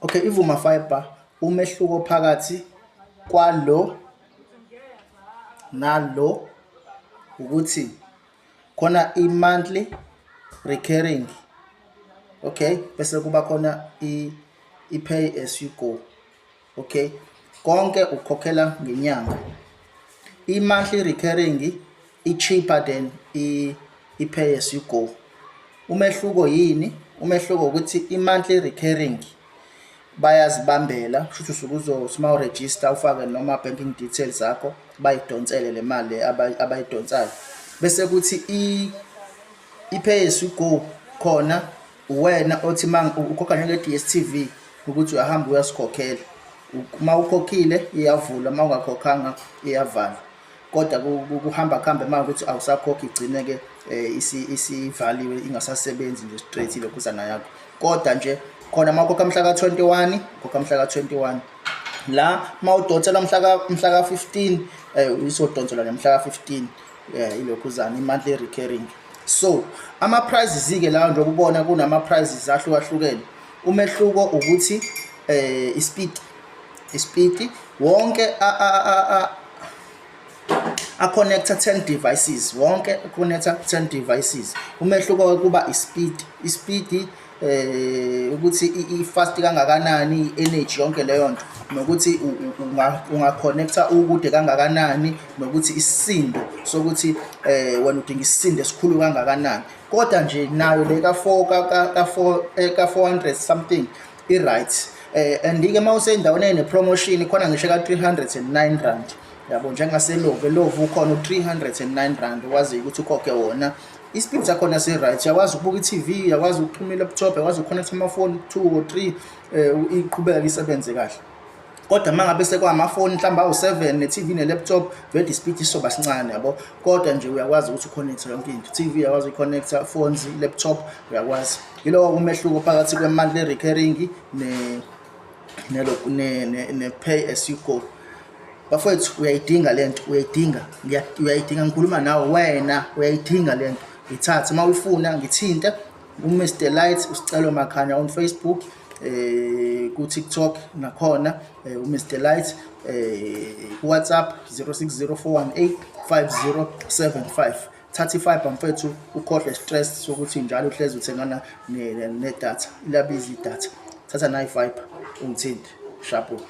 Okay, iVuma Fiber, umehluko phakathi kwalo nalo ukuthi khona i-monthly recurring, okay, bese kuba khona i-pay as you go. Okay, konke ukukhokhela ngenyanga. I-monthly recurring i-cheaper than i-pay as you go. Umehluko yini? Umehluko ukuthi i-monthly recurring bayazibambela, kusho ukuthi usuke uzothi uma u-register ufake noma banking details zakho, bayidonsele le mali abayidonsayo. Bese kuthi i-pay as you go khona uwena othi uma ukhokha njenge-DStv, ukuthi uyahamba uyasikhokhela. Uma ukhokhile iyavula, uma ungakhokhanga iyavalwa. Kodwa kuhamba kuhambe uma ukuthi awusakhokhi, igcine-ke isivaliwe, ingasasebenzi nje straight ilokhuzana yakho. Kodwa nje khona uma ukhokha mhla ka-21, ukhokha mhla ka-21. La uma udonsela mhla ka-15, isodonselwa ngemhla ka-15 ilokhuzana i-monthly recurring. So ama-prices-ke la, njengoba ubona kunama-prices ahlukahlukene, umehluko ukuthi i-speed wonke a-connecta 10 devices, wonke a-connecta 10 devices. Umehluko kuba i-speed ukuthi i-fast kangakanani, i-energy, yonke leyo nto, nokuthi unga-connecta ukude kangakanani, nokuthi isisindo sokuthi wena udinga isisindo esikhulu kangakanani. Kodwa nje nayo le ka-4 ka-4 ka-400 something i-right. And-ke uma usendaweni ene-promotion khona ngisho ka-R309, yabo, njengaseLovu, eLovu ukhona u-R309, okwaziyo ukuthi ukhokhe wona. I-speed sakhona si-right, uyakwazi ukubuka i-TV, uyakwazi ukuxhuma i-laptop, uyakwazi uku-connecta amafoni 2 or 3, iqhubeke isebenze kahle. Kodwa uma ngabe sekwamafoni mhlawumbe awu-7 ne-TV ne-laptop, vele i-speed isoba sincane, yabo. Kodwa nje uyakwazi ukuthi u-connecte yonke into, TV uyakwazi uyi-connecta, phones, laptop uyakwazi. Yilowo umehluko phakathi kwe-monthly recurring ne-pay as you go. Bafowethu, uyayidinga lento, uyayidinga, uyayidinga. Ngikhuluma nawe wena, uyayidinga lento, ithathe uma uyifuna, ngithinte uMr Light, uSicelo Makhanya on Facebook, ku TikTok nakhona uMr Light, ku WhatsApp 0604185075. Thatha i-fiber, mfethu, ukhohlwe stress sokuthi njalo uhlezi uthengana ne-data, ilabiza idatha. Thatha nayi fiber, ungithinte shapo.